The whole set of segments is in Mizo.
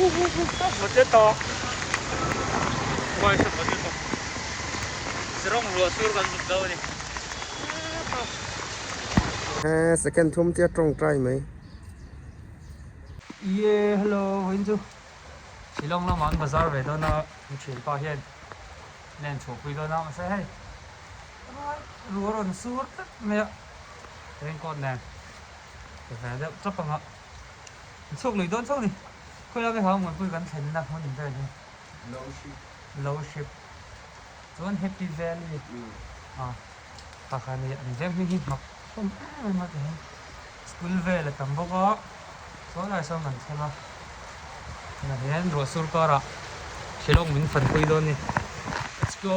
Potato Khawi saw potato Shillong ruah sur kan zuk zo a ni. Second thum tia tawngtai mai. Ye hello vawiin chu Shillong lamah an bazar ve dawn a mi thianpa hian len chhuahpui dawn a mahse hei ruah rawn sur tlat mai a raincoat nen ka ve deuh chap ang a an chhuak lui dawn chauh a ni khawilai mai hang muanpui kan thlenna hmun vel hi Low ship chuan Happy Valley a tah khan hei an veng hming hi hnawk hlawm em em a tihian school vel a tam bawk a sawn lai sawn kan thleng a tunah hian ruah sur karah Shillong min fanpui dawn a ni let's go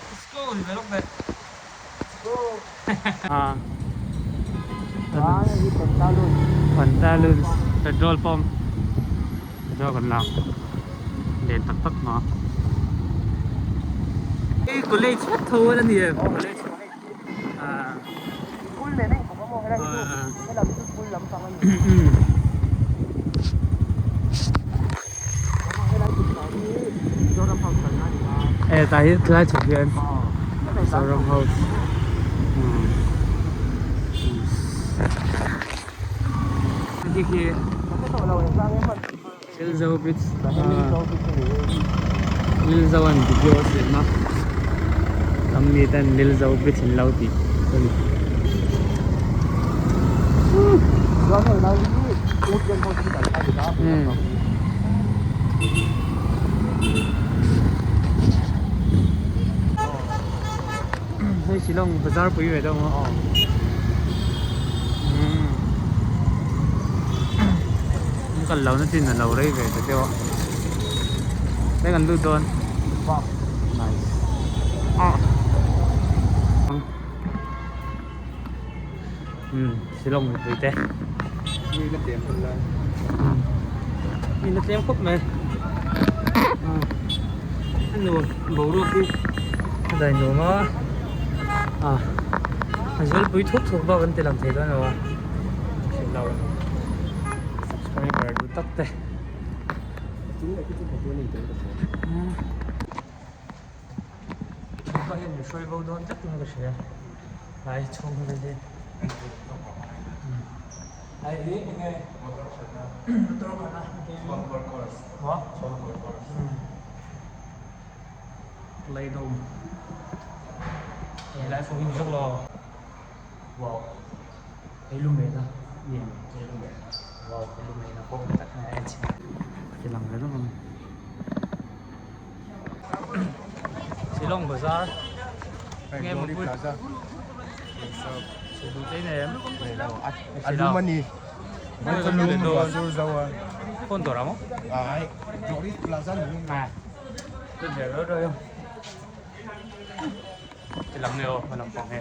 let's go ni ve lawk ve let's go Pantaloons petrol pump petrol kan lak len tak tak hma hei college vek tho a ni em college school nen a inkhawp a maw helai hi chu helam chu school lampang a ni helai chhuk hi Mizoram house kalna a ni a e tah hi tlai chhuk hian Mizoram house khi khi Lilzo bridge Lilzo an video a siam a tam mi ten Lilzo bridge an lo tih a ni. Hei Shillong bazar pui ve deuh maw an kal lo na chin a lo rei ve ta deuh a hei kan lut dawn nice umm Shillong mipui te mi na tlem khawp lai mi na tlem khawp mai a nuam boruak hi a dai nuam a ah a zawlpui thup thup bak an ti lang thei dawn lo a hrilh lo subscriber duh tak te. Chhungkua hian min hruai bo dawn tlat in ka hria lai chhung hi vei lai hi enge motor khalhna motor khalhna maw playdome he lai fawng hi ni zawk lo wow hei lu mehna ni em hei lu mehna wow hei lu mehna pawh tak mai a en chhin ti lang ve vek ang. Shillong Bazar nge maw pui Duh te nei em A lum a ni Phone dawr ang Ai Glory Plaza ni À Rất nhiều rồi rồi không Cái lăng này ô, mà làm phòng hè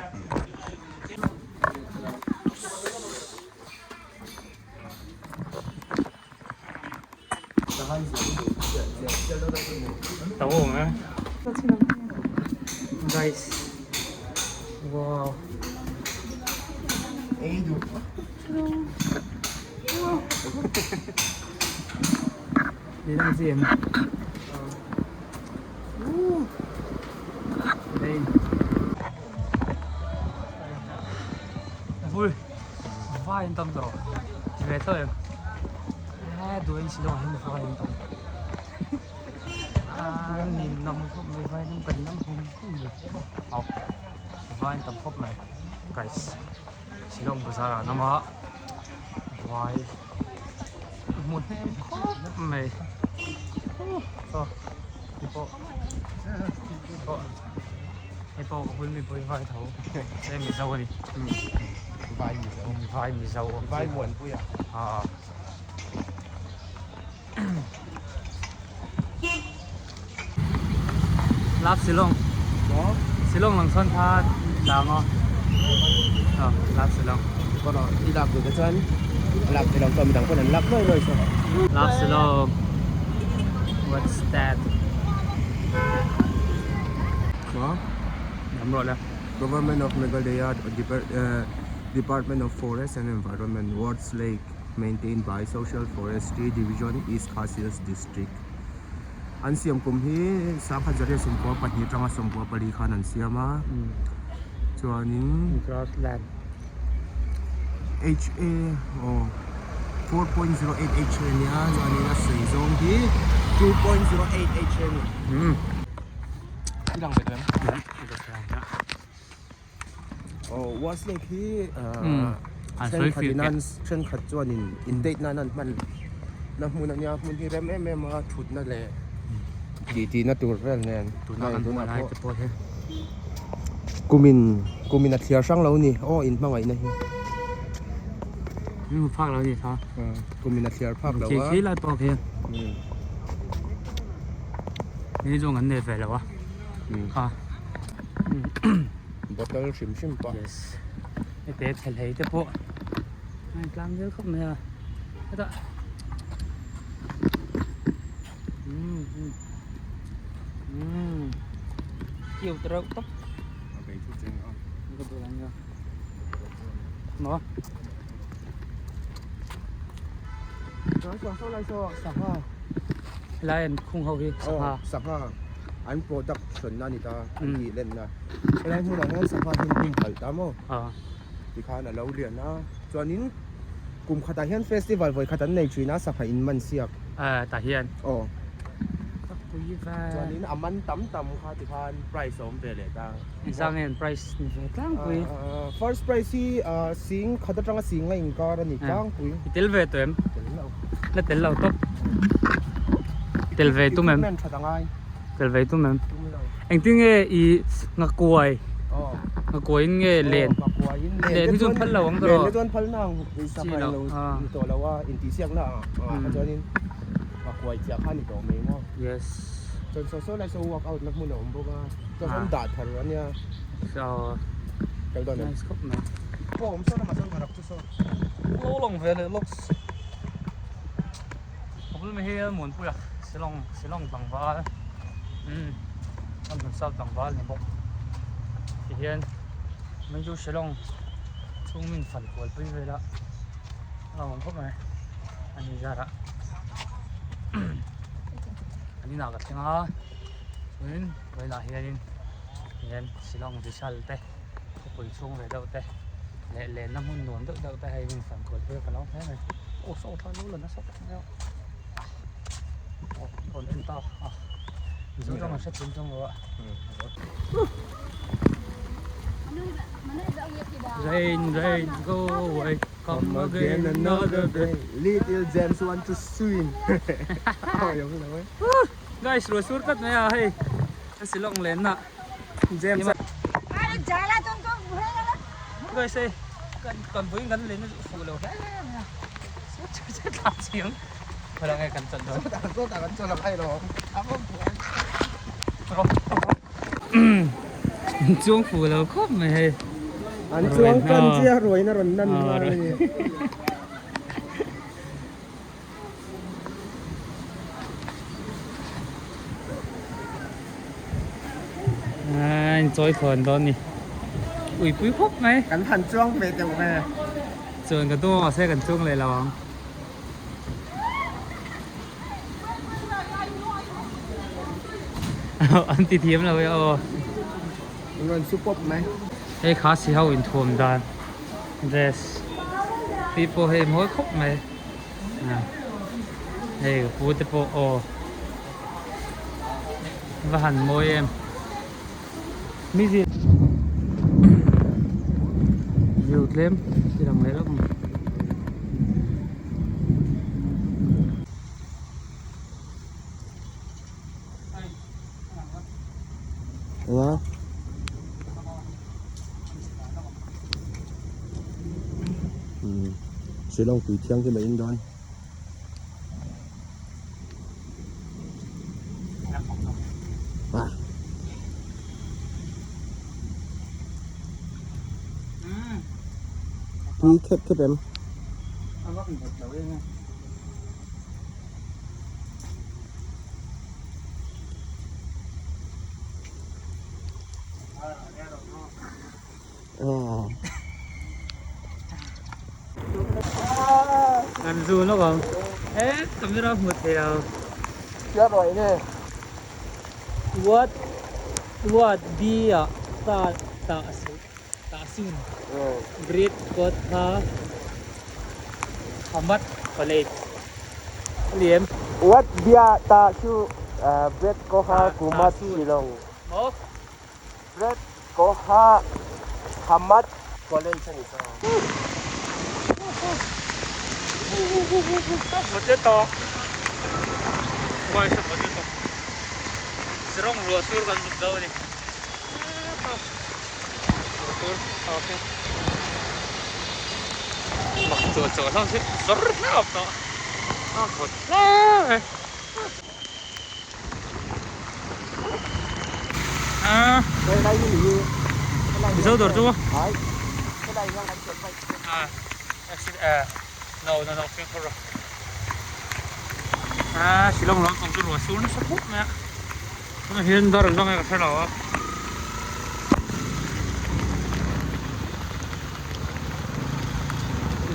Tao awm e Guys Wow Đi đang gì em Đây Vui Vai an tam tawh Ti ve tawh em He duain Shillong ah hian vai an tam a nin nawm khawp mai vai lam kan lam hum hum mai aw vai an tam khawp mai guys Shillong bazar ah an awm a vai hmu hnem khawp mai saw hei pawh hei pawh hei pawh ka bul mipui vai tho he mizo a ni vai mizo vai mizo vai muanpui a ah. Lap Shillong Shillong lang sawn kha tlang aw aw Lap Shillong Kawr i lak duh te chuan lak thei lo chuan midang pawn an lak nuai nuai saw Lap Shillong What's that Maw Dam rawh le Government of Meghalaya Department of Forest and Environment Ward's Lake. Maintained by Social Forestry Division, East Khasi Hills District. An siam kum hi sangkhat zariat 92 atanga 94 khan an siam a. Chuanin Grassland. HA aw 4.08 HA a nia chuanin a sei zawng hi 2.08 HA a ni. I lang ve tawh em? Aw West Lake hi thenkhat in an thenkhat chuanin in date nan an hman na hmun a nia hmun hi rem em em a thutna leh titi na tur vel nen tuna kan hmuh lai te pawh hi kumin kumin a thliar hrang lo ni aw in hmangaih na hi min hmu phak lo ni kha kumin a thliar phak lo a khi khi lai pawh khian ni zawng an nei ve lo a kha Bottle hrim hrim pawh. Yes. Hete thelhei te pawh a in tlang zel khawp mai a. Hetah umm umm cute reuh tawp. A bei chu cheng a. Ka duh ang nia. Maw? Chuan saw saw lai saw sangha. Helai an khung ho hi sangha. Aw sangha an production na a ni ta an tih len na. Helai hmunah hian sangha hi an humhalh ta maw? Tikhan a lo lian a chuanin kum khatah hian festival vawi khat an nei thin a sangha in man siak. Tah hian. Aw. Chuanin a man tam tam kha tikhan prize a awm ve leh ta. Engzang nge an prize ni ve tlangpui? First prize hi sing khat atanga sing a inkar a ni tlangpui. I tel ve tawh em? Tel lo. La tel lo tawp. Tel ve tum em? Equipment that a ngai. Tel ve tum em? Tum lo. Engtin nge i ngakuai? Aw. Ngakuaiin nge len? Aw ngakuaiin len. Len hi chuan phal lo ang tawh. Len hi chuan phal na ang sangha eng lo ni tawh lo a intihsiakna ang ah kha chuanin ngakuai chiah kha a ni tawh mai maw? Yes. Chuan saw saw lai saw work out na hmun a awm bawk a chuan sawn dah thar a nia. Aw. Kal dawn em? Nice khawp mai. Aw awm saw lamah sawn varak chu saw. Lo lang ve leh lawks. Ka bul mai hi Muanpuia Shillong Shillong tlangval umm kan hmun sap tlangval ni bawk tihian Manju Shillong chhung min fan kual pui vel a a awm khawp mai a ni zarah an inah ka thleng a chuanin vawiinah hianin hian Shillong Vishal te khawpui chhung ve deuh te leh lenna hmun nuam deuh deuh te hei min fan kual pui a ka lo hle mai aw saw tha lo la nasa tak mai a aw rawn en ta a mizo tawng an hre thiam chuang lo a. Rain rain go away come again another day Little James want to swim Guys ruah sur tlat mai a hei a Shillong lenna James Guys hei kan kan vawiin kan lenna chu fuh lo hle mai a Chu thla chiang khawiah nge kan chawlh dawn Sawtah kan chawlh ang ailo An chuang fuh lo khawp mai hei. An chuang tan chiah ruain a rawn nan nghal a ni. A inchawi thlawn dawn ni. Uipui khawp mai. Kan han chuang ve deuh ve. Chuan ka tum a mahse kan chuang leh lo ang. An ti thiam lo e aw. An rawn su pawp mai. Hei kha si ho inthuam dan dress tih pawh hei mawi khawp mai. Hei ka pu te pawh aw va han mawi em. View tlem ti lang leh lawk ang. Eng a? Umm Shillong tui thianghlim a in dawn. Tui khep khep em? Kan zu lawk ang. E camera hmu thei lo. Chiar rawh enge? What what bi ah ta ta su ta sun Great kawt kha Khamat College a ni em? What bia ta su Bread Koha Kumat Shillong. Maw? Bread Koha Khamat College a ni ta. Mizo dawr chu no no no fimkhur rawh a Shillong lam pang chu ruah sur nasa khawp mai a tunah hian dar an vang e ka hre lo a.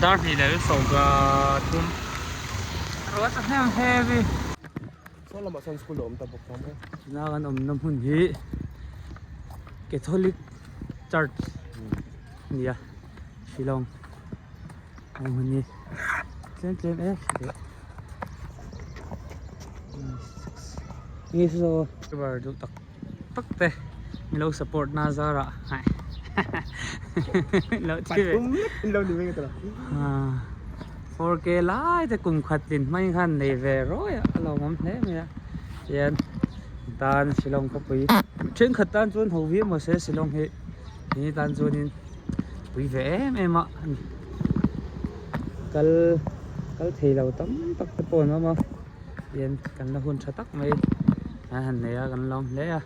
Dar hnih leh 13 ruah chu hnem heavy. Saw lamah sawn school a awm ta bawk a maw. Tuna kan awmna hmun hi Catholic Church a ni a Shillong a hmun hi tlem tlem e enge saw cover duh tak tak te min lo support na zarah lo thi ve 4K lai te kum khat tlin hmai khan nei ve rawi a a lawmawm hle mai a tihian tan Shillong khawpui thenkhat tan chuan ho viau mahse Shillong hi keini tan chuanin pui ve em em a ani kal kal thei lo tam tak te pawh an awm a tihian kan la hun tha tak mai an han nei a kan lawm hle a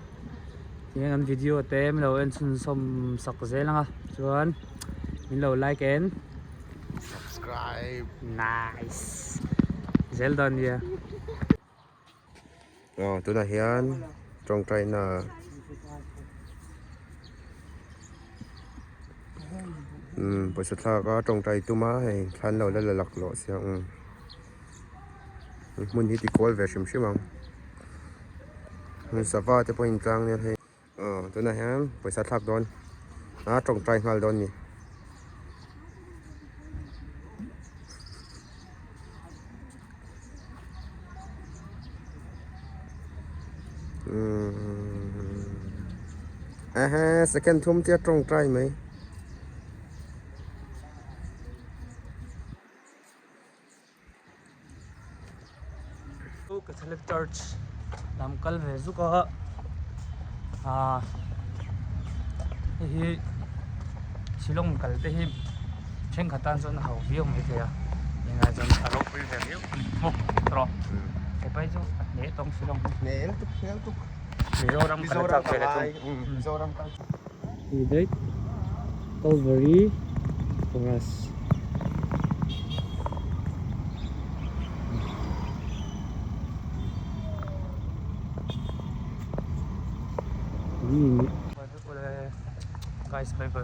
tihian kan video te min lo en chhunzawm sak zel ang a chuan min lo like and Subscribe. Nice. Zel dawn nia. Aw tunah hian tawngtaina umm pawisa thlak a tawngtai tum a hei thlan lo la la laklawh sia umm hmun hi ti kual ve hrim hrim ang sava te pawh in tlang nia hei. Aw tunah hian pawisa thlak dawn a tawngtai nghal dawn ni. Umm ehe second thum chiah tawngtai mai. Catholic Church lam kal ve zuk a ah hei hi Shillong kal te hi thenkhat tan chuan a ho viau mai thei a engah chuan a ropui ve viau a ni maw tawh he pai chu a hneh tawng Shillong hi hneh lutuk hneh lutuk Mizoram kal a chak ve leh thung Mizoram kal Ni daih Calvary Chorus. Guys, bye bye.